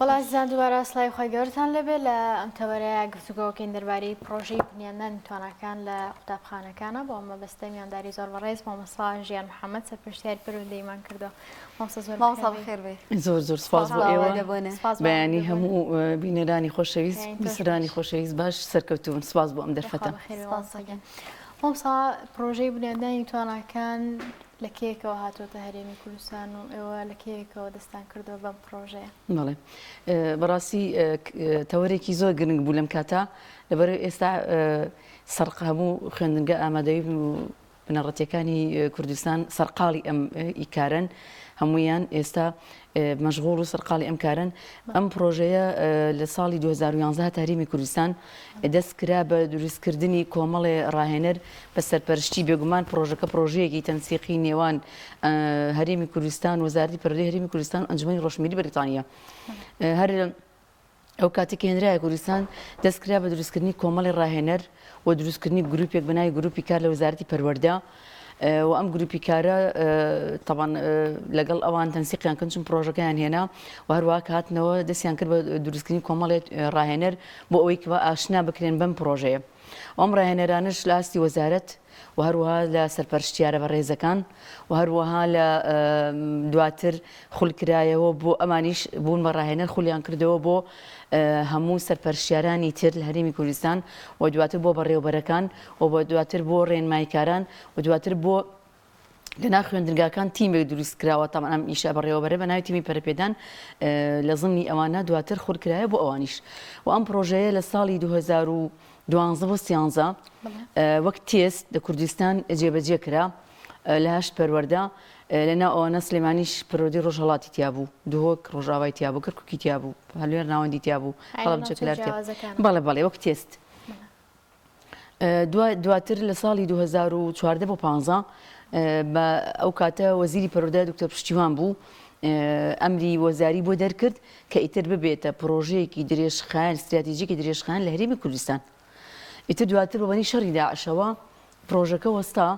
وەڵا ئازیزان دووبارە سڵاوی خوای گەورەتان لێبێ لە ئەم تەوەرەیە گفتوگۆکەین دەربارەی پڕۆژەی بنیادنانی تواناکان لە قوتابخانەکانە بۆ ئەم مەبەستە میوانداری زۆر بەڕێز مامۆستا ژیان محەممەد سەرپەرشتیاری پەروەردەیمان کردووە مامۆستا زۆر مامۆستا بەخێر بێی. بەخێر بێی. زۆر زۆر سپاس بۆ ئێوە سپاس بۆ بەیانی ئامادەبوون. هەموو بینەرانی خۆشەویست بەیانی تۆش بیسەرانی باش. خۆشەویست باش سەرکەوتوو بن سپاس بۆ ئەم یاخوا دەرفەتە. بەخێر بێی سپاس مامۆستا دەکەین. گیان. مامۆستا پڕۆژەی بنیادنانی تواناکان لە کەیەکەوە هاتووەتە هەرێمی کوردستان و ئێوە لە کەیەکەوە دەستان کردووە بەم پڕۆژەیە؟ بەڵێ بەڕاستی تەوەرێکی زۆر گرنگ بوو لەم کاتە لەبەرئەوەی ئێستا سەرق هەموو خوێندنگە ئامادەیی و بنەڕەتیەکانی کوردستان سەرقاڵی ئەم کارەن هەموویان ئێستا مەشغوڵ و سەرقاڵی ئەم کارەن ئەم پرۆژەیە لە ساڵی 2011 هەرێمی کوردستان دەست کرا بە دروستکردنی کۆمەڵێ ڕاهێنەر بە سەرپەرشتی بێگومان پرۆژەکە پرۆژەیەکی تەنسیقی نێوان هەرێمی کوردستان وەزارەتی پەروەردەی هەرێمی کوردستان و ئەنجومەنی ڕۆشنبیری بەریتانیا هەر ئەو کاتێک کە هێنرایە کوردستان دەست کرا بە دروستکردنی کۆمەڵی ڕاهێنەر و دروستکردنی گروپێک بە ناوی گروپی کار لە وەزارەتی پەروەردە و ئەم گروپی کارە تەبان لەگەڵ ئەوان تەنسیقیان کردن چون پرۆژەکەیان هێنا و هەروەها کە هاتنەوە دەستیان کرد بە دروستکردنی کۆمەڵێک ڕاهێنەر بۆ ئەوەی کە ئاشنا بکرێن بەم پرۆژەیە و ئەم ڕاهێنەرانەش لە ئاستی وەزارەت و هەروەها لە سەرپەرشتیارە بەڕێزەکان و هەروەها لە دواتر خول کرایەوە بۆ ئەمانیش بوون بە ڕاهێنەر خولیان کردەوە بۆ هەموو سەرپەرشتیارانی تر لە هەرێمی کوردستان و دواتر بۆ بەڕێوەبەرەکان و بۆ دواتر بۆ ڕێنماییکاران و دواتر بۆ لەناو خوێندنگاکان تیمێک دروست کراوە تەبعەن ئەم ئیشە بەڕێوەبەرە بە ناوی تیمی پەرەپێدان لە زمنی ئەوانە دواتر خول کرایە بۆ ئەوانیش و ئەم پرۆژەیە لە ساڵی 2012 بۆ 13 وەک تێست لە کوردستان جێبەجێ کرا لە هەشت پەروەردە لە ناو ئەوانە سلێمانیش پەروەردەی ڕۆژهەڵاتی تیا بوو دهۆک ڕۆژاوای تیا بوو کەرکوکی تیا بوو هەولێر ناوەندی تیا بوو هەڵەبجە کەلار تیا بەڵێ بەڵێ وەک تێست دواتر لە ساڵی 2014 بۆ 15 بە ئەو کاتە وەزیری پەروەردە دکتۆر پشتیوان بوو ئەمری وەزاری بۆ دەرکرد کە ئیتر ببێتە پرۆژەیەکی درێژخایەن ستراتیژیکی درێژخایەن لە هەرێمی کوردستان ئیتر دواتر بە بەنی شەڕی داعشەوە پرۆژەکە وەستا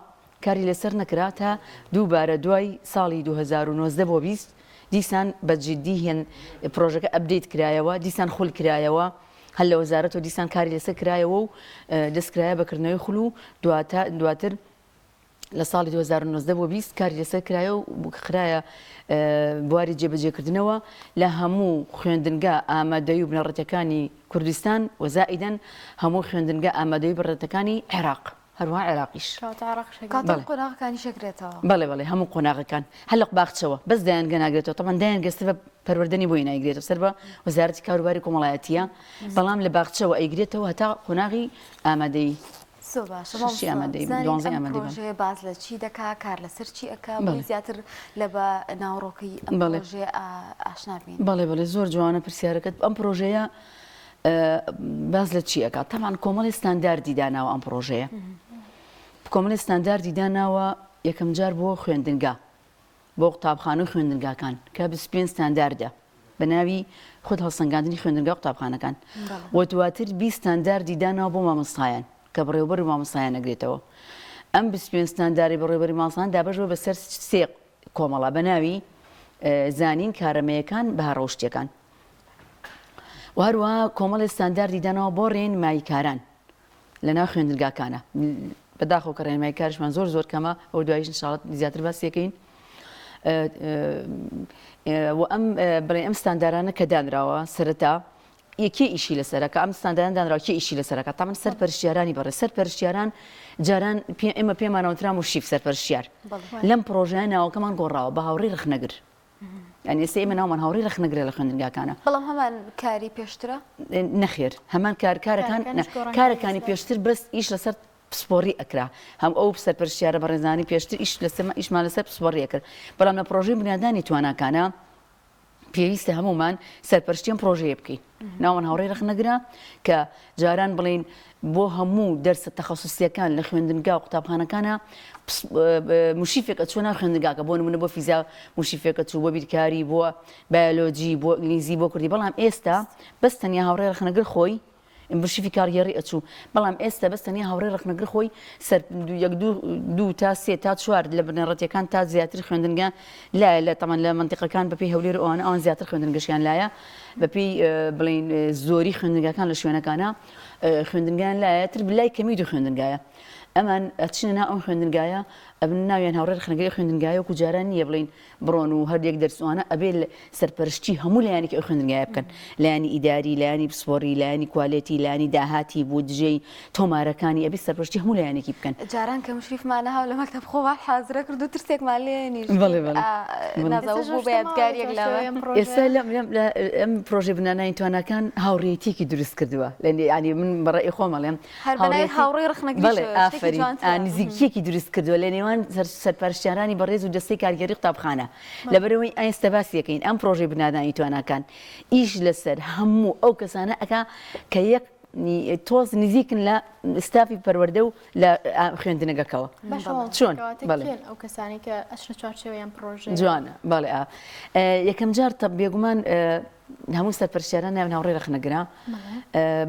کاری لەسەر نەکرا تا دووبارە دوای ساڵی 2019 بۆ 20 دیسان بە جدی هێن پرۆژەکە update کرایەوە دیسان خول کرایەوە هەر لە وەزارەتەوە دیسان کاری لەسەر کرایەوە و دەست کرایە بە کردنەوەی خول و دواتر لە ساڵی 2019 بۆ 20 کاری لەسەر کرایە و خرایە بواری جێبەجێکردنەوە لە هەموو خوێندنگا ئامادەی و بنەڕەتەکانی کوردستان و زائیدەن هەموو خوێندنگا ئامادەی و بنەڕەتەکانی عێراق. هەروەها عێراقیش. کەواتە عێراقیش ئەگرێتەوە. کاتە بەڵێ. قۆناغەکانیش ئەگرێتەوە. بەڵێ بەڵێ هەموو قۆناغەکان هەر لە باخچەوە بەس دایەنگە ناگرێتەوە تەبعەن دایەنگە سەر بە پەروەردە نیە بۆیە نایگرێتەوە سەر بە وەزارەتی کاروباری کۆمەڵایەتیە بەڵام لە باخچەوە ئەیگرێتەوە هەتا قۆناغی ئامادەیی. زۆر باشە شەشی مامۆستا ئامادەیی بزانین دوانزەی ئەم ئامادەیی بەڵێ. پرۆژەیە باس لە چی دەکا کار لەسەر چی ئەکا بۆی بەڵێ. زیاتر لە بە ناوەڕۆکی ئەم بەڵێ. پرۆژەیە ئاشنا بین. بەڵێ بەڵێ زۆر جوانە پرسیارەکەت ئەم پرۆژەیە باس لە چی ئەکات تەبعەن کۆمەڵی ستانداردی داناوە ئەم پڕۆژەیە کۆمەڵی ستانداردی داناوە یەکەم جار بۆ خوێندنگا بۆ قوتابخانە و خوێندنگاکان کە 25 ستانداردە بە ناوی خود هەڵسەنگاندنی خوێندنگا قوتابخانەکان و دواتر 20 ستانداردی داناوە بۆ مامۆستایان کە بەڕێوبەر و مامۆستایان ئەگرێتەوە ئەم 25 ستانداری بەڕێوبەری مامۆستایان دابەش بووە بەسەر سێ کۆمەڵە بە ناوی زانین کارەمەیەکان بەها ڕەوشتیەکان و هەروەها کۆمەڵی ستانداردی داناوە بۆ ڕێنماییکاران لەناو خوێندنگاکانە بەداخەوە کە ڕێنماییکارشمان زۆر زۆر کەمە ئەو دوایش انشاءاللە زیاتر باسیەکەین و ئەم بڵێ ئەم ستاندارانە کە دانراوە سەرەتا کێ ئیشی لەسەرە کە ئەم ستانداران دانراوە کێ ئیشی لەسەرەکە تامان سەرپەرشتیارانی بەڕێ سەرپەرشتیاران جاران پێ ئێمە پێمانەوترا مشیف سەرپەرشتیار لەم پرۆژەیە ناوەکەمان گۆڕاوە بە هاوڕێی ڕەخنەگر یانی ئێستا ئێمە ناومان هاوڕێی ڕەخنەگرە لە خوێندنگاکانە. بەڵام هەمان کاری پێشترە؟ نەخێر هەمان کار کارەکان کارەکانی پێشتر بەس ئیش لەسەر پسپۆڕی ئەکرا هەم ئەو سەرپەرشتیارە بەڕێزانی پێشتر ئیش لەسەر ئیشمان لەسەر پسپۆڕی ئەکرد بەڵام لە پڕۆژەی بنیادانی تواناکانە پێویستە هەمومان سەرپەرشتی ئەم پڕۆژەیە بکەین ناومان هاوڕێی ڕەخنەگرە کە جاران بڵین بۆ هەموو دەرسە تەخەسوسیەکان لە خوێندنگا و قوتابخانەکانە مشیفێک ئەچوە ناو خوێندنگاکە بۆ نمونە بۆ فیزیا مشیفێکە چوو بۆ بیرکاری بۆ بایۆلۆجی بۆ ئینگلیزی بۆ کوردی بەڵام ئێستا بەس تەنیا هاوڕێ ڕەخنەگر خۆی. مشرفی کارگێڕی ئەچوو بەڵام ئێستا بەس تەنیا هاوڕێی ڕەخنەگر خۆی سەر یەک دوو دوو تا سێ تا چوار لە بنەڕەتیەکان تا زیاتر خوێندنگە لایە لە تەمان لە مەنتیقەکان بەپێی هەولێر و ئەوانە ئەوان زیاتر خوێندنگەشیان لایە بەپێی بڵێین زۆری خوێندنگاکان لە شوێنەکانە خوێندنگایان لایە تر لای کەمی دوو خوێندنگایە ئەمان ئەچنە ناو ئەم خوێندنگایە ئەبن ناویان هاوڕێ ڕەخنەگری خوێندنگایە وەکو جاران نییە بڵێین بڕۆن و هەر یەک دەرس وانە ئەبێ سەرپەرشتی هەموو لایەنێکی ئەو خوێندنگایە بکەن لایەنی ئیداری لایەنی پسپۆڕی لایەنی کوالێتی لایەنی داهاتی بودجەی تۆمارەکانی ئەبێ سەرپەرشتی هەموو لایەنێکی بکەن. جاران کە مشریفمان نەهاو لە مەکتەب خۆمان حازرە کرد و ترسێکمان لێ نیشت بەڵێ بەڵێ نازانم بوو بە یادگاریەک لامان. ئێستا لەم لەم لە ئەم پرۆژەی بنانانی تواناکان هاوڕێیەتیەکی دروست کردووە لە یانی من بە ڕەئی خۆم ئەڵێم هەر بە ناوی هاوڕێی ڕەخنەگریشەوە شتێکی جوانترە. بەڵێ ئافەرین نزیکییەکی دروست کردووە لە نێوان سەرپەرشتیارانی بەڕێز و دەستەی کارگێڕی قوتابخانە. لەبەرئەوەی ئێستا باسی ئەکەین ئەم پڕۆژەی بنیادنانی تواناکان ئیش لەسەر هەموو ئەو کەسانە ئەکا کە یەک تۆز نزیکن لە ستافی پەروەردە و لە خوێندنگەکەوە. باشە چۆن؟ کەواتە بەڵێ. کێن ئەو کەسانەی کە ئەچنە چوارچێوەی ئەم پڕۆژەیە؟ جوانە بەڵێ ئا یەکەم جار بێگومان هەموو سەرپەرشتیاران ناویان هاوڕێی ڕەخنەگرە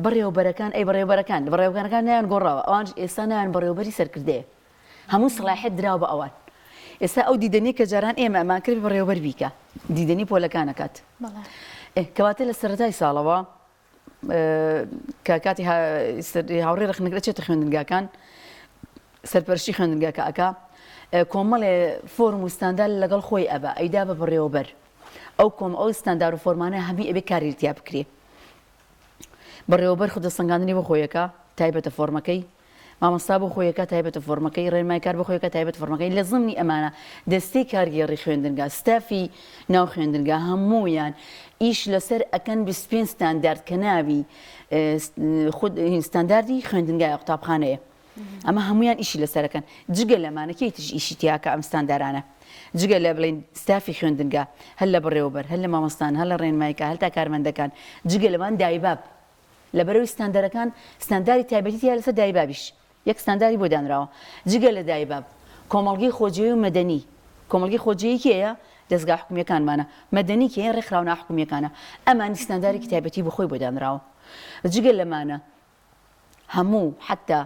بەڕێوەبەرەکان ئەی بەڕێوەبەرەکان بەڕێوەبەرەکان ناویان گۆڕاوە ئەوان ئێستا ناویان بەڕێوەبەری سەرکردەیە هەموو سڵاحێت دراوە بە ئەوان ئێستا ئەو دیدەنی کە جاران ئێمە ئەمان کرد بەڕێوەبەر بیکە دیدەنی پۆلەکانەکات کەواتە لە سەرەتای ساڵەوە کە کاتی هاوڕێ ڕەخنەگر ئەچێتە خوێندنگاکان سەرپەرشتی خوێندنگاکە ئەکا کۆمەڵێ فۆرم و ستاندار لەگەڵ خۆی ئەبا ئەیدا بە بەڕێوەبەر ئەو کۆم ئەو ستاندار و فۆرمانە هەمی ئەبێ کاری تیا بکرێ بەڕێوەبەر خودە سەنگاندنی بۆ خۆیەکە تایبەتە فۆرمەکەی مامۆستا بۆ خۆیەکە تایبەتە فۆرمەکەی، ڕێنمای کار بۆ خۆیەکە تایبەت فۆرمەکەی، لە زمنی ئەمانە دەستەی کارگێڕی خوێندنگا، ستافی ناو خوێندنگا هەموویان ئیش لەسەر ئەکەن 25 ستاندارد کە ناوی خود ستانداردی خوێندنگایە قوتابخانەیە ئەمە هەمویان ئیشی لەسەرەکەن جگە لەمانە کێی تریش ئیشی تیاکە ئەم ستاندارانە جگە لە بڵێن ستافی خوێندنگا هەر لە بەڕێوەبەر هەر لە مامۆستان هەر لە ڕێنمایکە هەر تا کارمەندەکان جگە لەمان دایباب لەبەرئەوەی ستاندەرەکان ستانداری تایبەتی تیا لەسەر دایبابیش یەک ستانداری بۆ دانراوە جگە لە دایباب کۆمەڵگەی خۆجێی و مەدەنی کۆمەڵگەی خۆجێی کێیە دەزگا حکومیەکانمانە مەدەنی کێیە ڕێکخراوە ناحکومیەکانە ئەمانی ستاندارێکی تایبەتی بۆ خۆی بۆ دانراوە جگە لەمانە هەموو حتا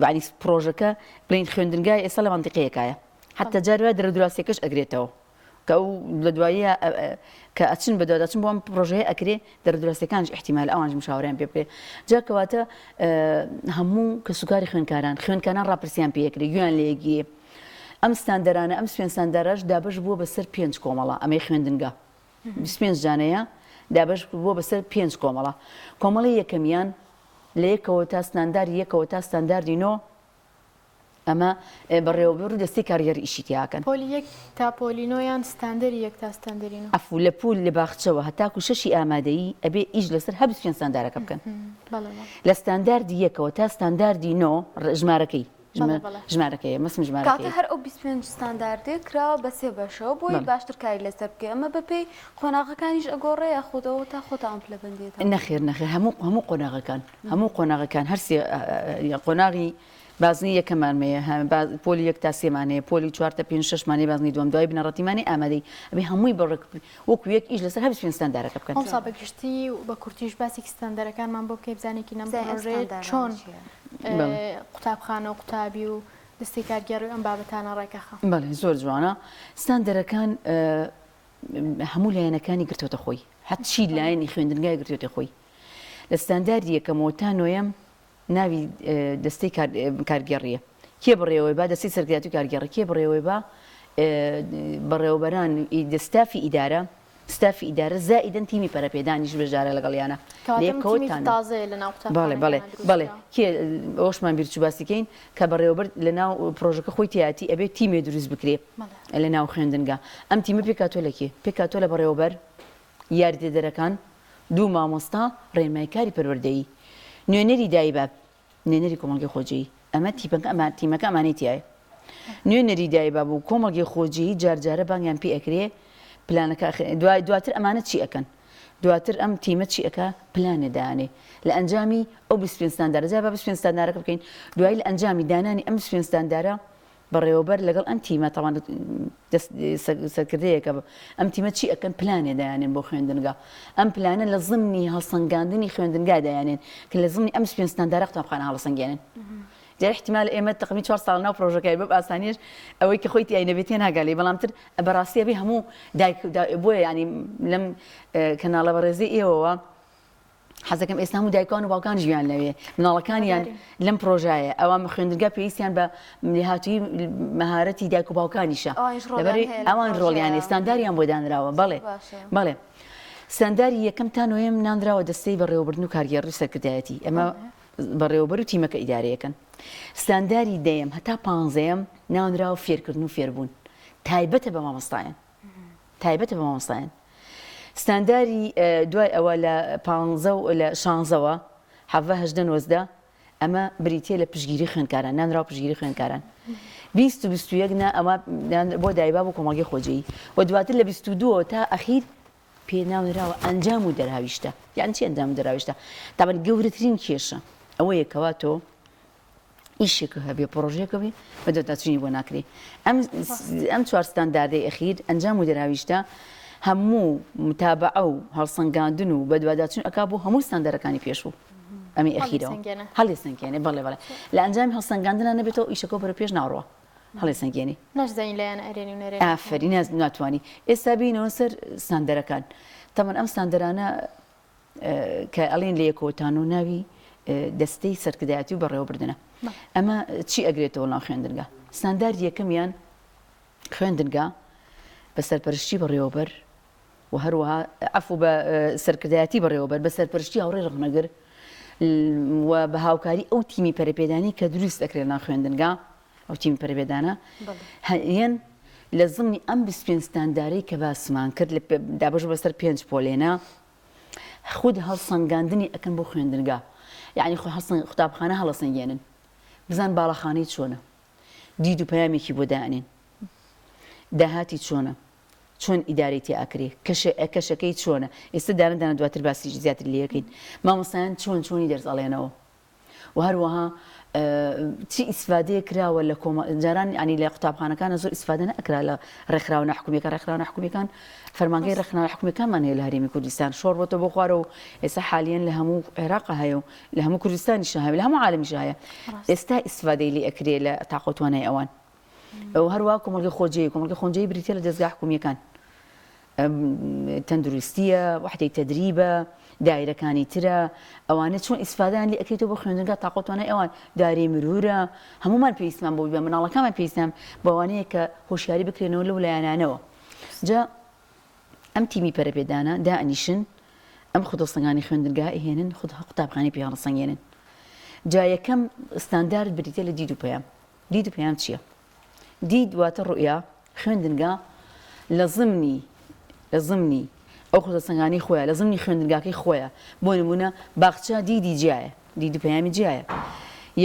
یانی پرۆژەکە بڵین خوێندنگای ئێستا لە مەنتیقەیەکایە حتا جار وایە دەرەدراسیەکەش ئەگرێتەوە کە ئەو لە دواییە کە ئەچن بە دواداچون بۆ ئەم پرۆژەیە ئەکرێ دەرەدراسیەکانیش ئیحتیمال ئەوانیش مشاوەرەیان پێ بکرێ جا کەواتە هەموو کەسوکاری خوێندکاران خوێندکاران ڕاپرسیان پێ ئەکرێ گوێیان لێ ئەگیرێ ئەم ستاندەرانە ئەم سوێن ستاندەرەش دابەش بووە بەسەر پێنج کۆمەڵە ئەمەی خوێندنگا 25 دانەیە دابەش بووە بەسەر پێنج کۆمەڵە کۆمەڵی یەکەمیان لە یەکەوە تا ستانداری یەکەوە تا ستانداردی نۆ ئەمە بەڕێوەبەر و دەستەی کارگێڕی ئیشی تیا ئەکەن. پۆلی یەک تا پۆلی نۆ یان ستاندەری یەک تا ستاندەری نۆ؟ عەفو لە پۆل لە باخچەوە هەتاکو شەشی ئامادەیی ئەبێ ئیش لەسەر هەر 25 ستاندارەکە بکەن. بەڵێ بەڵێ. لە ستانداردی یەکەوە تا ستانداردی نۆ ژمارەکەی بەڵێ بەڵێ. ژمارەکەیە مەسم ژمارەکەی. کەواتە هەر ئەو 25 ستانداردەیە کراوە بە سێ بەشەوە بۆی بەڵێ. باشتر کاری لەسەر بکەی ئەمە بەپێی قۆناغەکانیش ئەگۆڕێ یاخود ئەوە تا خۆتان ئەم پلەبەندییەتان؟ نەخێر نەخێر هەموو هەموو قۆناغەکان هەموو قۆناغەکان هەر سێ قۆناغی بازنەی یەکەمان هەیە پۆلی یەک تا سێمان هەیە پۆلی چوار تا پێنج شەشمان هەیە بازنەی دووەم دوای بنەڕەتیمان هەیە ئامادەی ئەبێ هەمووی بە ڕێک وەکو یەک ئیش لەسەر هەر 25 ستاندارەکە بکەن. مامۆستا بە گشتی و بە کورتیش باسێکی ستاندەرەکانمان بۆ بکەی بزانین ئەم بزانین ئەم پڕۆژەیە ستاندارانە چۆن چییە؟ بەڵێ. قوتابخانە و قوتابی و دەستەی کارگێڕی و ئەم بابەتانە ڕێکەخا؟ بەڵێ زۆر جوانە ستاندەرەکان هەموو لایەنەکانی گرتۆتە خۆی هەرچی لایەنی خوێندنگای گرتۆتە خۆی لە ستانداردی یەکەمەوە تا نۆیەم ناوی دەستەی کارگێڕییە. کێ بەڕێوەی با؟ دەستەی سەرکردایەتی و کارگێڕی. کێ بەڕێوەی با؟ بەڕێوەبەران ستافی ئیدارە، ستافی ئیدارە زائیدەن تیمی پەرەپێدانیش بەشدارە لەگەڵیانە. کەواتە ئەم لەیەکەوە تیمێکی تا نۆ. تازەیە لەناو بەڵێ بەڵێ قوتابخانەکانا دروست بەڵێ کراوە. کێ ئەوەشمان بیر چوو باسی کەین کە بەڕێوەبەر لەناو پڕۆژەکە خۆی تیایەتی ئەبێ تیمێ دروست بکرێ بەڵێ. لەناو خوێندنگا. ئەم تیمە پێکهاتووە لە کێ؟ پێکهاتووە لە بەڕێوەبەر، یاریدەدەرەکان، دوو مامۆستا، ڕێنمایکاری پەروەردەیی، نوێنەری دایباب، نوێنەری کۆمەڵگەی خۆجێیی، ئەمە تیپەکە ئەمە تیمەکە ئەمانەی تیایە. نوێنەری دایباب و کۆمەڵگەی خۆجێیی جار جارە بانگیان پێ ئەکرێ پلانەکە ئەخ دوای دواتر ئەمانە چی ئەکەن؟ دواتر ئەم تیمە چی ئەکا؟ پلانێ دانێ لە ئەنجامی ئەو 25 ستاندارە جا با 25 ستاندارەکە بکەین دوایی لە ئەنجامی دانانی ئەم 25 ستاندارە. بەڕێوەبەر لەگەڵ ئەم تیمە تاوان سەرکردەیەکە ئەم تیمە چی ئەکەن پلانێ دایانێن بۆ خوێندنگا ئەم پلانە لە زمنی هەڵسەنگاندنی خوێندنگا دایانێن کە لە زمنی ئەم سپێن ستاندارە قوتابخانە هەڵسەنگێنن جا احتمال ئێمە تەقریبا چوار ساڵ ناو پرۆژەکەی بەم ئاسانیش ئەوەی کە خۆی تیای نەبێت تێناگا لێی بەڵام تر بەڕاستی ئەبێ هەموو دایک بۆیە یانی لەم کەناڵە بەڕێزەی ئێوەوە حەزەکەم ئێستا هەموو دایکان و باوکان ژیان لەوێ مناڵەکانیان لەم پرۆژایە ئەوە خوێندنگا پێویستیان بە لێهاتووی مەهارەتی دایک و باوکانیشە ئەوان ڕۆڵیان ستانداریان بۆ دانراوە بەڵێ بەڵێ ستانداری یەکەم تا نۆیەم نانراوە دەستەی بەڕێوەبردن و کارگێڕی سەرکردایەتی ئەمە بەڕێوەبەر و تیمەکە ئیدارەیەکەن. ستانداری دەیەم هەتا پانزەیەم ناونراوە فێرکردن و فێربوون تایبەتە بە مامۆستایان تایبەتە بە مامۆستایان. ستانداری دوای ئەوە لە پانزە و لە شانزەوە حەڤە هەژدە نۆزدە ئەمە بریتیە لە پشتگیری خوێندکاران نانراوە پشتگیری خوێندکاران. 20 و 21 نا ئەمە بۆ دایباب و کۆمەڵگەی خۆجێی و دواتر لە 22 تا ئەخیر پێ ناونراوە ئەنجام و دەرهاویشتە. یانی چی ئەنجام و دەرهاویشتە؟ تابەن گەورەترین کێشە ئەوەیە کەوا تۆ ئیشێکە هەبێ پڕۆژەیەکە بێ بە دۆتاچنی بۆ ناکرێ ئەم ئەم چوار ستانداردەی ئەخیر ئەنجام و دەرهاویشتە هەموو متابعە و هەڵسەنگاندن و بەدواداچون ئەکا بۆ هەموو ستاندەرەکانی پێشوو ئەمی ئەخیرەوە هەڵی سەنگێنێ بەڵێ بەڵێ لە ئەنجامی هەڵسەنگاندنا نەبێتەوە ئیشەکە بەرەو پێش ناڕوە هەڵیسەنگێنی. ناشزانی لایەنە ئەرێنی و نەرێنیەکان. ئافەرین ناتوانی. ئێستا بینەوە سەر ستاندەرەکان. تەبعەن ئەم ستاندەرانە کە ئەڵێن لە یەکەوە تا نۆ ناوی دەستەی سەرکردایەتی و بەڕێوەبردنە. ئەمە چی ئەگرێتەوە ناو خوێندنگا؟ ستاندارد یەکەمیان خوێندنگا بە سەرپەرشتی بەڕێوەبەر و هەروەها عەفو بە سەرکردایەتی بەڕێوەبەر بە سەرپەرشتی هاوڕێی ڕەخنەگر و بە هاوکاری ئەو تیمی پەرەپێدانی کە دروست دەکرێت ناو خوێندنگا ئەو تیمی پەرەپێدانە هەیەن لە زمنی ئەم 25 ستاندارەی کە باسمان کرد لە دابەش بەسەر پێنج پۆلێنە خود هەڵسەنگاندنی ئەکەن بۆ خوێندنگا یعنی خۆ هەڵسەنگ قوتابخانە هەڵەسەنگێنن بزان باڵەخانەی چۆنە دید و پەیامێکی بۆ دانێن داهاتی چۆنە چۆن ئیدارەی تێ ئەکرێ کەشە کەشەکەی چۆنە ئێستا دانە دانە دواتر باسی زیاتر لێ ئەکەین مامۆستایان چۆن چۆنی دەرس ئەڵێنەوە و هەروەها چی ئیسفادەیە کراوە لە کۆمە جاران ینی لە قوتابخانەکانە زۆر ئیسفادە نەکرا لە ڕێکخراوە ناحکومیەکە ڕێکخراوە ناحکومیەکان فەرمانگەی ڕێکخراوە حکومیەکانمان هەیە لە هەرێمی کوردستان شۆڕ بۆتە بۆ خوارە و ئێستا حالیەن لە هەموو عێراق هەیە و لە هەموو کوردستانیش هەیە لە هەموو عالەمیش هەیە ئێستا ئیسفادەی لێ ئەکرێ لە تاقەتوانای ئەوان و هەروەها کۆمەڵگەی خۆجێی، کۆمەڵگەی خۆجێی بریتیە لە دەزگا حکومییەکان، تەندروستییە، وەحدەی تەدریبە، دایرەکانی ترە، ئەوانە چۆن ئیسفادەیان لێ ئەکرێتەوە بۆ خوێندنگا تاقە و توانای ئەوان، دارەی مرورە، هەموومان پێویستمان بۆ بە مناڵەکانمان پێویستیان بەوانەیە کە هۆشیاری بکرێنەوە لەو لایەنانەوە. جا ئەم تیمی پەرەپێدانە دائەنیشن ئەم خودهەڵسەنگانی خوێندنگا ئەهێنن خود قوتابخانەی پێ هەڵەسەنگێنن. جا یەکەم ستاندارد بریتیە لە دید و پەیام. دید و پەیام چییە؟ دید واتە ڕوئیا، خوێندنگا لە زمنی لە زمنی ئەو خودەسەنگانەی خۆیان لە زمنی خوێندنگاکەی خۆیان بۆ نمونە باخچە دیدی جیایە دید و پەیامی جیایە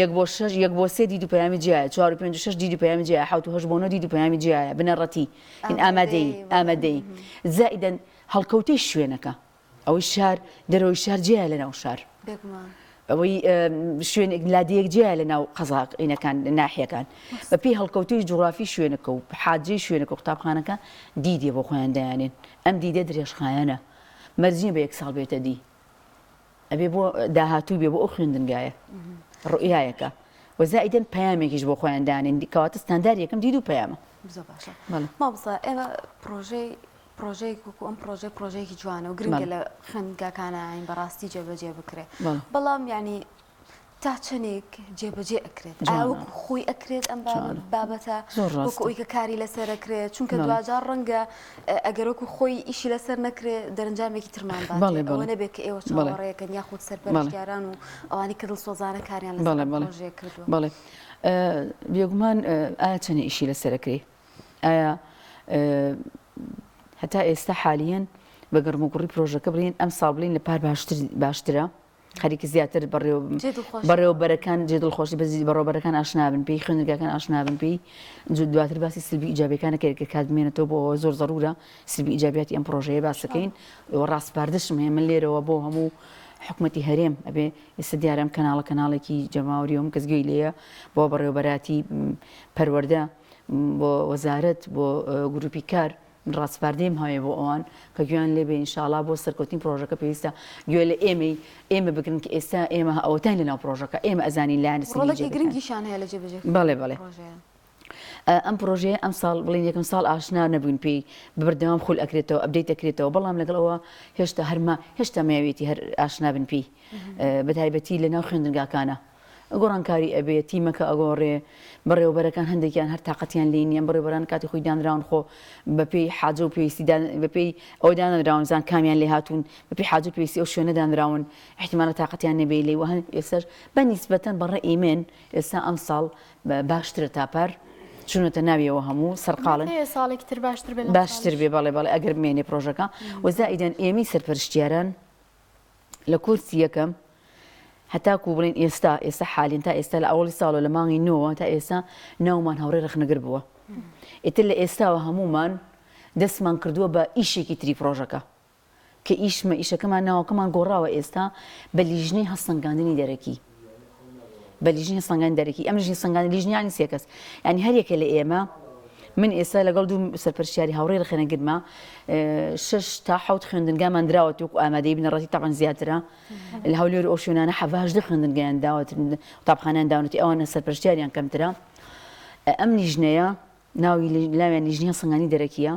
یەک بۆ شەش یەک بۆ سێ دید و پەیامی جیایە چوار و پێنج و شەش دید و پەیامی جیایە حەوت و هەشت بۆ نۆ دید و پەیامی جیایە بنەڕەتی ئامادەیی ئامادەیی زائیدەن هەڵکەوتەی شوێنەکە ئەوەی شار دەرەوەی شار جیایە لە ناو شار. بێگومان. ئەوەی شوێنێک لادێیەک جیایە لە ناو قەزا ئینەکان ناحیەکان. بە پێی هەڵکەوتەی جوغرافی شوێنەکە و حاجەی شوێنەکە و قوتابخانەکە دیدێ بۆ خۆیان دایانێن. ئەم دیدە درێژخایەنە. مەرج نییە بە یەک ساڵ بێتە دی. ئەبێ بۆ داهاتوو بێ بۆ ئەو خوێندنگایە. ڕوئیایەکە. و زائیدەن پەیامێکیش بۆ خۆیان دانێن کەواتە ستانداری یەکەم دید و پەیامە. زۆر باشە. مامۆستا ئێمە پڕۆژەی پڕۆژەیەک وەکو ئەم پڕۆژەیە پڕۆژەیەکی جوانە و گرنگە لە خوێندگاکانە یانی بەڕاستی جێبەجێ بکرێ بەڵام یانی تا چەندێک جێبەجێ ئەکرێت ئایا وەکو خۆی ئەکرێت ئەم بابەتە وەکو ئەوی کە کاری لەسەر ئەکرێت چونکە دواجار ڕەنگە ئەگەر وەکو خۆی ئیشی لەسەر نەکرێ دەرەنجامێکی ترمان باتێ ئەوە نەبێت کە ئێوە چاوەڕێکەن یاخود سەرپەرشتیاران و ئەوانەی کە دڵسۆزانە کاریان لەسەر ئەم پڕۆژەیە کردووە. بەڵێ بێگومان ئایا چەندێ ئیشی لەسەر ئەکرێ ئایا هەتا ئێستا حالیەن بە گەرموگوڕی پرۆژەکە بڵین ئەم ساڵ بڵین لە پار باشتر باشترە خەریکە زیاتر بەڕێوەبەرەکان جێ دڵخۆشی بەزی بەڕێوەبەرەکان ئاشنابن پێی خوێندنگاکان ئاشنابن پێی دواتر باسی سلبی ئیجابەکانە کە کە کات بمێنێتەوە بۆ زۆر زەرورە سلبی ئیجابیاتی ئەم پرۆژەیە باسەکەین و ڕاسپاردشم هەیە من لێرەوە بۆ هەموو حکومەتی هەرێم ئەبێ ئێستا دیارە ئەم کەناڵە کەناڵێکی جەماوەریە هەموو کەس گوێی لێیە بۆ بەڕێوەبەراتی پەروەردە بۆ وەزارەت بۆ گروپی کار من ڕاسپاردەیم هەیە بۆ ئەوان کە گوێیان لێ بێ ئینشاڵا بۆ سەرکەوتنی پرۆژەکە پێویستە گوێ لە ئێمەی ئێمە بگرن کە ئێستا ئێمە ئەوەتاین لەناو پرۆژەکە ئێمە ئەزانین لایەنە ڕۆڵێکی سلبییەکان. گرنگیشیان هەیە لە جێبەجێکردنی بەڵێ بەڵێ. پرۆژەیە. ئەم پرۆژەیە ئەمساڵ بڵێین یەکەم ساڵ ئاشنا نەبووین پێی بە بەردەوام خول ئەکرێتەوە update ئەکرێتەوە بەڵام لەگەڵ ئەوە هێشتا هەرما هێشتا ماویەتی هەر ئاشنا بن پێی بە تایبەتی لە ناو خوێندنگاکانە گۆڕانکاری ئەبێ تیمەکە ئەگۆڕێ بەڕێوەبەرەکان هەندێکیان هەر تاقەتیان لێی نییە بەڕێوەبەران کاتی خۆی دانراون خۆ بەپێی حاجە و پێویستی بەپێی ئەوە دانراون زان کامیان لێ هاتوون بەپێی حاجە و پێویستی ئەو شوێنە دانراون احتیمالە تاقەتیان نەبێ لێی وە ئێستاش بە نیسبەتەن بە ڕەئی من ئێستا ئەمساڵ باشترە تا پار چونەتە ناویەوە هەموو سەرقاڵن ساڵێکی تر باشتر بێ باشتر بێ بەڵێ بەڵێ ئەگەر بمێنێ پرۆژەکە و زائیدەن ئێمەی سەرپەرشتیاران لە کۆرسی یەکەم هەتاکو بڵێن ئێستا ئێستا حالین تا ئێستا لە ئەوڵی ساڵەوە لە مانگی نۆوە تا ئێستا ناومان هاوڕێ ڕەخنەگر بووە ئیتر لە ئێستاوە هەموومان دەستمان کردووە بە ئیشێکی تری پرۆژەکە کە ئیشمە ئیشەکەمان ناوەکەمان گۆڕاوە ئێستا بە لیژنەی هەڵسەنگاندنی دەرەکی بە لیژنەی هەڵسەنگاندنی دەرەکی ئەم لیژنەی هەڵسەنگاندنی لیژنە یانی سێ کەس یانی هەر یەکە لە ئێمە من ئێستا لەگەڵ دوو سەرپەرشتیاری هاوڕێی ڕەخنەگرمە شەش تا حەوت خوێندنگامان دراوە وەکو ئامادەی بنەڕەتی تەبعەن زیاترە لە هەولێر و ئەو شوێنانە حەڤهەژدە خوێندنگایان داوەت قوتابخانەیان داونەتی ئەوانە سەرپەرشتیاریان کەمترە ئەم لیژنەیە ناوی لاویان لیژنەی هەڵسەنگاندنی دەرەکیە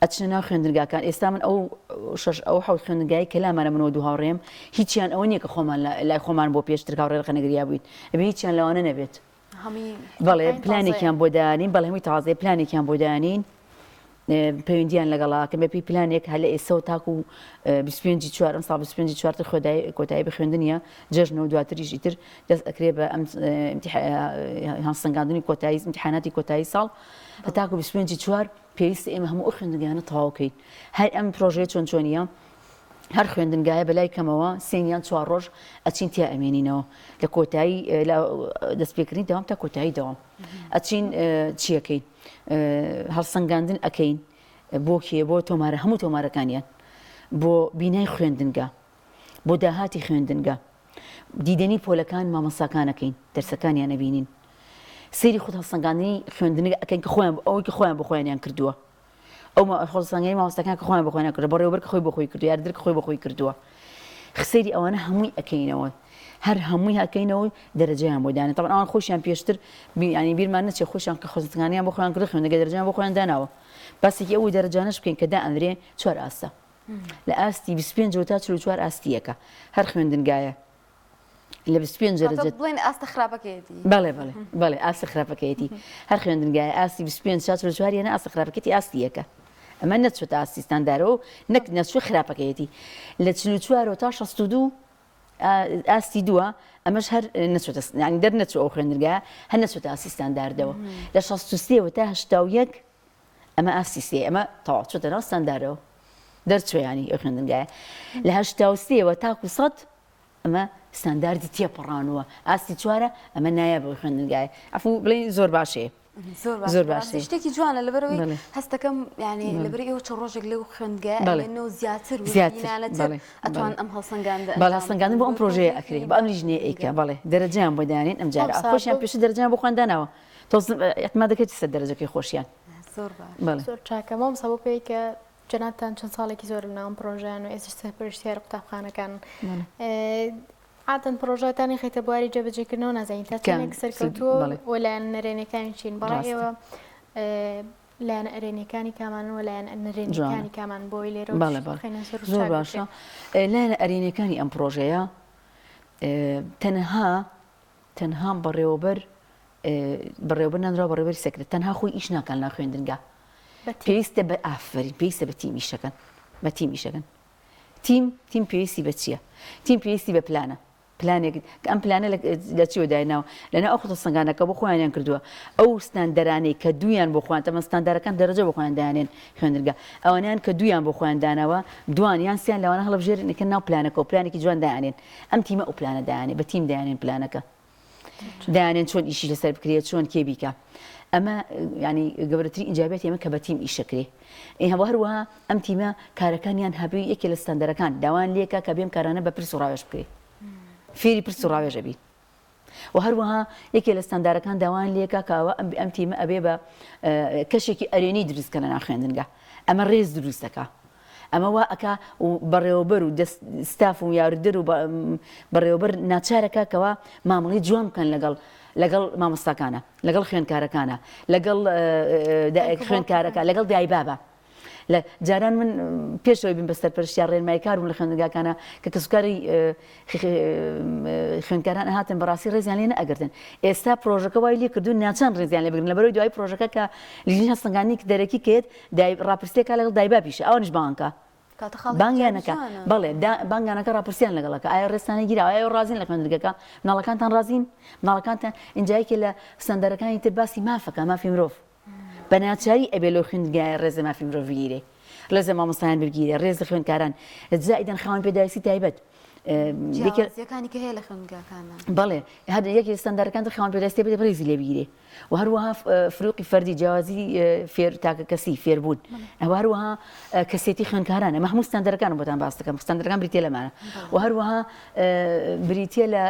ئەچنە ناو خوێندنگاکان ئێستا من ئەو شەش ئەو حەوت خوێندنگای کە لامانە منەوە دوو هاوڕێم هیچیان ئەوە نییە کە خۆمان لای خۆمان بۆ پێشتر هاوڕێ ڕەخنەگریا بووین ئەبێ هیچیان لەوانە نەبێت بەڵێ پلانێکیان بۆ دانین بەڵێ هەمووی تازەیە پلانێکیان بۆ دانین پەیوەندیان لەگەڵا کە بەپی پلانێک هەر لە ئێسەوە تاکو 25 چوار ئەم ساڵ 25 چوارتر خۆدای کۆتایی بە خوێندنیە جەژنە و دواتریش ئیتر دەست ئەکرێ بە ئەم هەڵسەنگاندنی کۆتایی امتحاناتی کۆتایی ساڵ هەتاکو 25 چوار پێویستە ئێمە هەموو ئەو خوێندنگانە تەواو کەین هەر ئەم پرۆژەیە چۆن چۆنیە هەر خوێندنگایە بەلای کەمەوە سێ یان چوار ڕۆژ ئەچین تیا ئەمێنینەوە لە کۆتایی لە دەستپێکردنی دەوام تا کۆتایی دەوام ئەچین چیەکەین هەڵسەنگاندن ئەکەین بۆ کێ بۆ تۆمارە هەموو تۆمارەکانیان بۆ بینای خوێندنگا بۆ داهاتی خوێندنگا دیدەنی پۆلەکان مامۆستاکانەکەین دەرسەکانیان ئەبینین سەیری خود هەڵسەنگاندنی خوێندنگە ئەکەین کە خۆیان ئەوەی کە خۆیان بۆ خۆیانیان کردووە ئەو هەڵسەنگاندنی مامۆستاکان کە خۆیان بۆ خۆیان کردووە بەڕێوەبەر کە خۆی بۆ خۆی کردووە یاریدەر کە خۆی بۆ خۆی کردووە سەیری ئەوانە هەمووی ئەکەینەوە هەر هەمووی ئەکەینەوە دەرەجەیان بۆ دانێ تەبعەن ئەوان خۆشیان پێشتر ینی بیرمان نەچێ خۆشیان کە خۆزانیان بۆ خۆیان کردو خوێندنگە دەرەجەیان بۆ خۆیان داناوە باسێکی ئەو دەرەجانەش بکەین کە دائەنرێ چوار ئاستە لە ئاستی 25 تا 44 ئاستی یەکە هەر خوێندنگایە لە 25 دەرەجە بڵێن ئاستە خراپەکەیەتی بەڵێ بەڵێ بەڵێ ئاستە خراپەکەیەتی هەر خوێندنگایە ئاستی 25 تا 44 یانە ئاستە خراپەکەیەتی ئاستی یەکە ئەمە نەچووتە ئاستی ستاندارەوە و نەک نەچوو خراپەکەیەتی لە 44 تا 62 ئاستی دووە ئەمەش هەر نەچووتە یانی دەرنەچوو ئەو خوێندنگایە هەر نەچووتە ئاستی ستانداردەوە لە 63 تا 81 ئەمە ئاستی سێ ئەمە تەواو چۆتە ناو ستاندارەوە دەرچوە ینی ئەو خوێندنگایە لە 83ەوە تاکو سەد ئەمە ستانداردی تێپەڕانووە ئاستی چوارە ئەمە نایە بۆ خوێندنگایە عفو بڵێن زۆر باشەیە زۆر زۆر باشە شتێکی جوانە لەبەرەوەی هەستەکەم ینی لەبەر ئێوە چەند ڕۆژێک لەو خوێندگە و زیاتر زیاتر ئەتوان ئەم هەڵسەنگاندن بەڵێ هەڵسەنگاندن بۆ ئەم پرۆژەیە ئەکرێ بە ئەم لیژنەیە ئەیکا بەڵێ دەرەجەیان بۆ دانێن ئەم جارە خۆشیان پێش دەرەجەیان بۆ خۆیان داناوە تۆز احتمال دەکرێت سەر دەرەجەکەی خۆشیان زۆر باش زۆر چاکە مامۆستا بۆ پێی کە جەنابتان چەند ساڵێکی زۆر لەناو ئەم پرۆژەیان و ئێستاش سەرپەرشتیاری قوتابخانەکان عادەن پرۆژەتانی خەیتە بواری جێبەجێکردنەوە نازانین تا چەندێک سەرکەوتووە و لایەن نەرێنەکانی چین بەڕای ئێوە لایەنە ئەرێنیەکانی کامانن و لایەنە نەرێنیەکانی کامان بۆی لێرە زۆر باشە لایەنە ئەرێنیەکانی ئەم پرۆژەیە تەنها تەنها بەڕێوەبەر بەڕێوەبەر نانراوە بەڕێوەبەری سەکرە تەنها خۆی ئیش ناکان لە خوێندنگا پێویستە بە ئافرین پێویستە بە تیم ئیشەکەن بە تیم ئیشەکەن تیم تیم پێویستی بە چییە؟ تیم پێویستی بە پلانە پلانێک کە ئەم پلانە لە چیوە دایناوە لەناو ئەو خۆتەسەنگانەکە بۆ خۆیانیان کردووە ئەو ستاندەرانەی کە دوویان بۆ خۆیان تەمە ستاندارەکان دەرەجە بۆ خۆیان دانێن خوێندنگە ئەوانیان کە دوویان بۆ خۆیان داناوە دوان یان سیان لەوانە هەڵبژێرن کە ناو پلانەکە و پلانێکی جوان دانێن ئەم تیمە ئەو پلانە دانێ بە تیم دانێن پلانەکە دانێن چۆن ئیشی لەسەر بکرێت چۆن کێ بیکە. ئەمە یانی گەورەترین ئیجابیاتی ئێمە کە بە تیم ئیشەکرێ هەروەها ئەم تیمە کارەکانیان هەبووی یەکێ لە ستاندەرەکان داوایان لێکا کە بێم کارانە بە پرس و ڕاوێژ بکرێ فێری پرس و ڕاوێژ ئەبین و هەروەها یەکێ لە ستاندارەکان داوایان لێکا کە ئەوە ئەم تیمە ئەبێ بە کەشێکی ئەرێنی دروست کەنە ناو خوێندنگا ئەمە ڕێز دروست دەکا ئەمە وا ئەکا و بەڕێوەبەر و دەست ستاف و یاردەر و بەڕێوەبەر ناچارەکە کەوا مامەڵەی جوان بکەن لەگەڵ لەگەڵ مامۆستاکانە لەگەڵ خوێندکارەکانە لەگەڵ خوێندکارەکە لەگەڵ دایبابە لە جاران من پێشەوەی بم بە سەرپەرشتیار ڕێنماییکار بووم لە خوێندنگاکانە کە کەسوکاری خوێندکاران ئەهاتن بەڕاستی ڕێزیان لێ نەئەگرتن ئێستا پرۆژەکە وای لێ کردوون ناچان ڕێزیان لێ بگرن لەبەرەوەی دوای پرۆژەکە کە لیژنەی هەڵسەنگاندنی دەرەکی کێت دای ڕاپرسیەکە لەگەڵ دایبابیشە ئەوانیش بانگکە کاتە خاڵێکی بانگیانەکە جوانە. بەڵێ دا بانگانەکە ڕاپرسیان لەگەڵەکە ئایا ڕێزتان گیراوە ئایا ڕازین لە خوێندنگەکە مناڵەکانتان ڕازین مناڵەکانتان ئینجا یەکێ لە ستاندەرەکانی تر باسی مافەکە مافی مرۆڤ بە ناچاری ئەبێ لەو خوێندنگایە ڕێز لە مافی مرۆڤ بگیرێ، ڕێز لە مامۆستایان بگیرێ، ڕێز لە خوێندکاران، زائیدەن خاوەن پێداویستی تایبەت. جیاوازییەکانی کە هەیە لە خوێندگاکاندا. بەڵێ، هەر یەکێ لە ستانداردەکان تر خاوەن پێداویستی تایبەت ڕێزی لێ بگیرێ و هەروەها فروقی فەردی، جیاوازی فێر تاکەکەسی، فێربوون، و هەروەها کەسێتی خوێندکاران، ئەمە هەموو ستاندەرەکانم بۆتان باس دەکەم، ستاندەرەکان بریتییە لەمانە و هەروەها بریتییە لە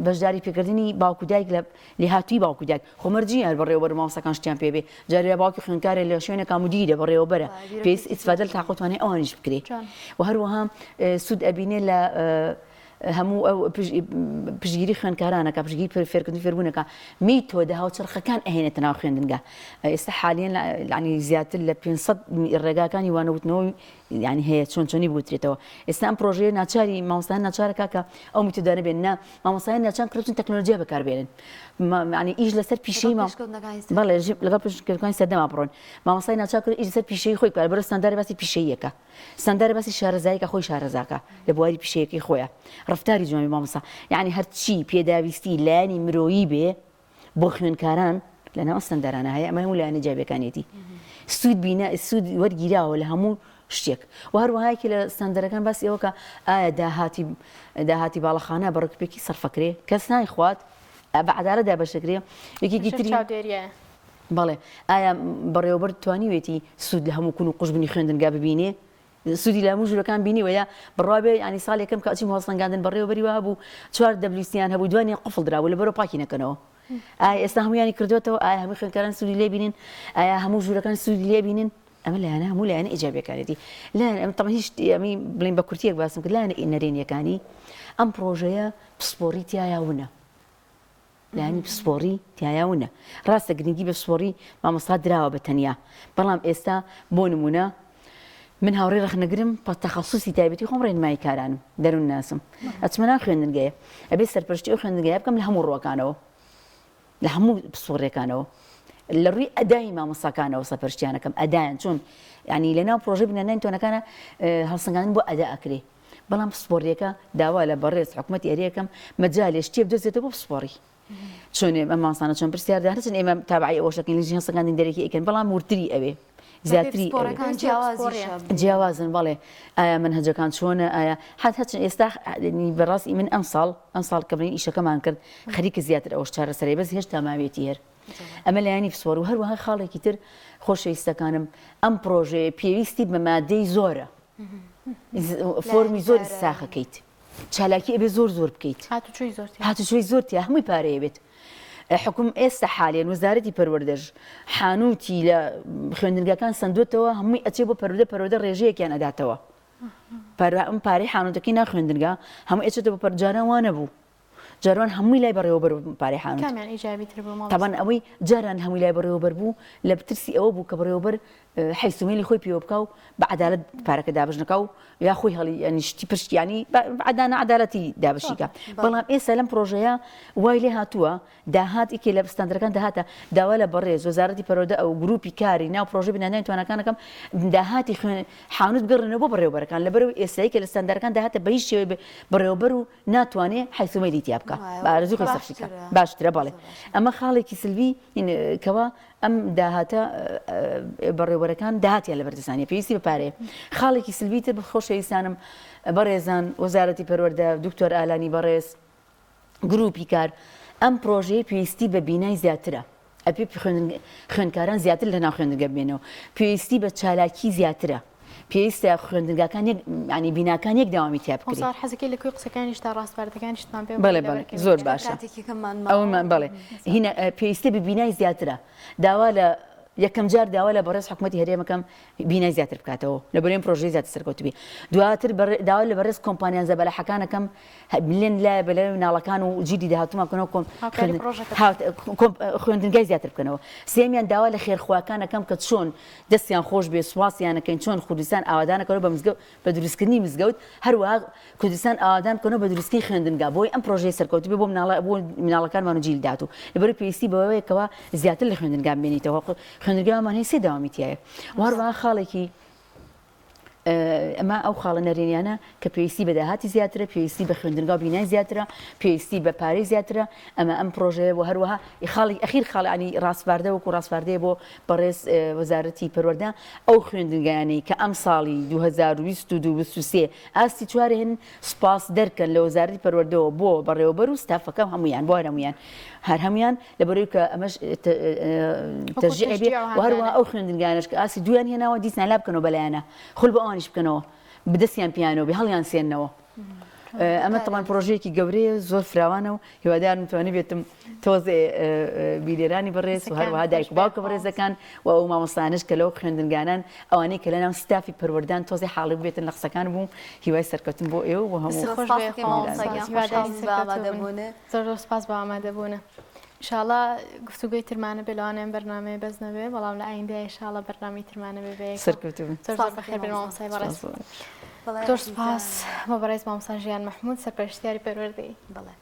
بەشداری پێکردنی باوک و دایک لە لێهاتوویی باوک و دایک خۆ مەرج نییە هەر بەڕێوەبەر و مامۆستاکان شتیان پێ بێ جارێ باوکی خوێندکارێ لە شوێنێکا مدیرە بەڕێوەبەرە پێویست ئیسفادە لە تاقە و توانای ئەوانیش بکرێ و هەروەها سوود ئەبینێ لە هەموو ئەو پشتگیری خوێندکارانەکە پشتگیری فێرکردن فێربوونەکە میتۆدە هاوچەرخەکان ئەهێنێتە ناو خوێندنگا ئێستا حالیەن یعنی زیاتر لە 500 ڕێگاکانی وانەوتنەوەی یعنی هەیە چۆن چۆنی بوترێتەوە ئێستا ئەم پرۆژەیە ناچاری مامۆستایان ناچارەکە کە ئەو میتۆدانە بێن نا مامۆستایان ناچان کڕچن تەکنۆلۆژیا بەکاربێنن یعنی ئیش لەسەر پیشەی ما بەڵێ لەگەڵ پێشکەوتنەکانی سەردەما بڕۆن مامۆستای ناچار کرد ئیش لەسەر پیشەی خۆی بکات بەرەو ستانداری باسی پیشەییەکە ستانداری باسی شارەزاییکە خۆی شارەزاکە لە بواری پیشەیەکەی خۆیە ڕەفتاری جوانی مامۆستا یعنی هەرچی پێداویستی لایەنی مرۆیی بێ بۆ خوێندکاران لەناو ئەم ستاندارانە هەیە ئەمە هەموو لایەنە جیابەکانیەتی سوود بینە سوود وەرگیراوە لە هەموو شتێک و هەروەها یەکێ لە ستاندەرەکان باسی ئەوە کە ئایا داهاتی داهاتی باڵەخانە بە ڕێکوپێکی سەرفەکرێ کەس نایخوات بە عەدالەت دابەشەکرێ یەکێکی تری چاودێریە بەڵێ ئایا بەڕێوەبەر توانیوێتی سوود لە هەموو کون و قوژبنی خوێندنگا ببینێ سوودی لە هەموو ژوورەکان بینیوە یا بڕوا بێ یانی ساڵ یەکەم کە ئەچیم هەڵسەنگاندن بەڕێوەبەری وا هەبوو چوار دەبلیوسیان هەبوو دوانیان قفڵ درابوو لەبەرەوە پاکی نەکەنەوە ئایا ئێستا هەموویانی کردوێتەوە ئایا هەموو خوێندکاران سوودی لێ بینن ئایا هەموو ژوورەکان سوودی لێ بینن ئەمە لایەنە هەموو لایەنە ئیجابیەکانێتی لایەن ئەم تەمە هیچ ئەمی بڵین بە کورتیەک باسم کرد لایەنە نەرێنیەکانی ئەم پرۆژەیە پسپۆڕی تیایا ونە لایەنی پسپۆڕی تیایا ونە. ڕاستە گرنگی بە پسپۆڕی مامۆستا دراوە بە تەنیا، بەڵام ئێستا بۆ نموونە من هاوڕێی ڕەخنەگرم پە تەخەسوسی تایبەتی خۆم ڕێنماییکارانم، دەروونناسم، ئەچمە ناو خوێندنگەیە ئەبێ سەرپەرشتی ئەو خوێندنگەیە بکەم لە هەموو ڕووەکانەوە، لە هەموو پسپۆڕیەکانەوە، لە ڕووی ئەدای مامۆستاکانەوە سەرپەرشتیان ئەکەم، ئەدایان چۆن یانی لە ناو پرۆژەی بنیادنانی تۆنەکانە هەڵسەنگاندن بۆ ئەدا ئەکرێ. بەڵام پسپۆڕیەکە داوا لە بەڕێز حکومەتی ئەرێ ئەکەم مەجالێ شتێ بدۆزێتەوە بۆ پسپۆڕی چۆن ئێمە مامۆستانە چۆن پرسیار دەکەن هەرچەند ئێمە تابعی ئەوەش دەکەین لیژنەی هەڵسەنگاندنی دەرەکی ئەیکەن بەڵام وردتری ئەوێ زیاتری ئەوێ پسپۆڕەکان جیاوازیشە جیاوازن بەڵێ ئایا مەنهەجەکان چۆنە ئایا حەت هەرچەند ئێستا بەڕاستی من ئەمساڵ ئەمساڵ کە بڵێین ئیشەکەمان کرد خەریکە زیاتر ئەوەش چارەسەرەیە بەس هێشتا ماویەتی هەر ئەمە لایەنی پسپۆڕ و هەروەها خاڵێکی تر خۆشەویستەکانم ئەم پرۆژەیە پێویستی بە مادەی زۆرە فۆرمی زۆر ساخەکەیت چالاکی ئەبێ زۆر زۆر بکەیت هاتوچۆی زۆر هاتوچۆی زۆر تیا هەمووی پارەیە بێت حکوم ئێستا حالێن وەزارەتی پەروەردەش حانوتی لە خوێندنگەکان سندوتەوە هەمووی ئەچێ بۆ پەروەردە پەروەردە ڕێژەیەکیان ئەداتەوە ئەم پارەی حانوتەکەی نا خوێندنگا هەموو ئەچێتەوە بۆ پەرجاران وانە بوو جاران هەمووی لای بەڕێوەبەر بوو پارەی حانوت. کامیان ئیجابی تر بوو مامۆستا؟ تەبعەن ئەوەی جاران هەمووی لای بەڕێوەبەر بوو لە ترسی ئەوە بوو کە بەڕێوەبەر حەیس و مەیلی خۆی پێوە بکا و بە عەدالەت پارەکە دابەش نەکا و یا خۆی هەڵی یانی شتی پشت یانی بە ناعەدالەتی دابەشی کا. بەڵام ئێستا لەم پرۆژەیە وای لێ هاتووە داهات یەکێ لە ستاندەرەکان داهاتە داوا لە بەڕێز وەزارەتی پەروەردە ئەو گروپی کاری ناو پرۆژەی بنیادنانی تواناکان ئەکەم داهاتی خوێن حانوت بگەڕێنەوە بۆ بەڕێوەبەرەکان لەبەرئەوەی ئێستا یەکێ لە ستاندەرەکان داهاتە بە هیچ شێوەیەک بەڕێوەبەر و ناتوانێ حەیس و مەیلی تیا بکا بە ئارەزووی خۆی سەرفی کا باشترە بەڵێ ئەمە خاڵێکی سلبی کەوا ئەم داهاتە بەڕێوەبەرەکان داهاتیان لەبەر دەستانە پێویستی بە پارەیە خاڵێکی سلبی تر خۆشەویستانم بەڕێزان وەزارەتی پەروەردە دکتۆر ئالانی بەڕێز گروپی کار ئەم پرۆژەیە پێویستی بە بینای زیاترە. ئەبێ خوێندکاران زیاتر لە ناو خوێندنگە بمێنەوە پێویستی بە چالاکی زیاترە پێویستە خوێندنگاکان یەک ینی بیناکان یەک داوامی تیا بکرێت. مامۆستا حەزەکەی لە کۆی قسەکانیشتا ڕاسپاردەکانیشتمان پێ بەڵێ بەڵێ زۆر باشە ئەومان بەڵێ هینە پێویستی بە بینای زیاترە داوا لە یەکەم جار داوا لە بەڕێز حکوومەتی هەرێمەکەم بینای زیاتر بکاتەوە لە بەرێن پرۆژەی زیاتر سەرکەوتبی دواتر داوا لە بەڕێز کۆمپانیان زەبەلاحەکانەکەم لێن لایە بە لای مناڵەکان و جیلی داهاتوومان بکەنەوە کۆم خوێندنگای زیاتر بکەنەوە سێمیان داوا لە خێرخواکان ئەکەم کە چۆن دەستیان خۆش بێ سوپاسیان ئەکەین چۆن کوردستان ئاوادان ئەکەنەوە بە مزگەوت بە دروستکردنی مزگەوت هەروەها کوردستان ئاوادان بکەنەوە بە دروستکردنی خوێندنگا بۆی ئەم پرۆژەیە سەرکەوتوو بێ بۆ مناڵە بۆ مناڵەکانمان و جیلی داهاتوو لەبەر پێویستی بەوەیە کەوا زیاتر لە خوێندنگا بمێنیتەوە خوێندنگامان هەیە سێ دەوامی تایە و هەروەها خاڵێکی ئەمە ئەو خاڵە نەرێنیانە کە پێویستی بە داهاتی زیاترە، پێویستی بە خوێندنگا و بینای زیاترە، پێویستی بە پارەی زیاترە، ئەمە ئەم پڕۆژەیە و هەروەها خاڵی ئەخیر خاڵ ینی ڕاسپاردە وەکو ڕاسپاردەیە بۆ بەڕێز وەزارەتی پەروەردە ئەو خوێندنگایانەی کە ئەم ساڵی 2022 23 ئاستی چوار هێن سوپاس دەرکەن لە وەزارەتی پەروەردەوە بۆ بەڕێوەبەر و ستافەکە هەمویان بۆ هەر هەمویان هەر هەمویان لەبەرەوەی کە ئەمەش تەشجیع بێ و هەروەها ئەو خوێندنگانەش کە ئاستی دوویان هێناوە دیسان لا بکەنەوە بەلایانە خول بۆ ئەوانیش بکەنەوە بدەستیان پیانەوە بێ هەڵیان سێنەوە ئەمە تەمان پرۆژەیەکی گەورەیە زۆر فراوانە و هیوادارم توانی بێتم تۆزێ بیرێرانی بەڕێز و هەروەها دایک و باوکە بەڕێزەکان و ئەو مامۆستانش کە لەو خوێندنگانان ئەوانەی کە لەناو ستافی پەروەردان تۆزێ حاڵی بێتن لە قسەکان بوو هیوای سەرکەوتن بۆ ئێوە بۆ هەموو زۆر زۆر سپاس بۆ ئامادەبوونە. ئیشاڵا گفتوگۆی ترمانە بێ لەوانەیە ئەم بەرنامەیە بەس نەبێ بەڵام لە ئایندەیا ئیشاڵا بەرنامەی ترمانە بێ بەیەکەوە. سەرکەوتوو بن. زۆر زۆر بەخێر بێن مامۆستای بەڕێز. سپاس. زۆر سپاس بۆ بەڕێز مامۆستا ژیان مەحمود سەرپەرشتیاری پەروەردەیی. بەڵێ.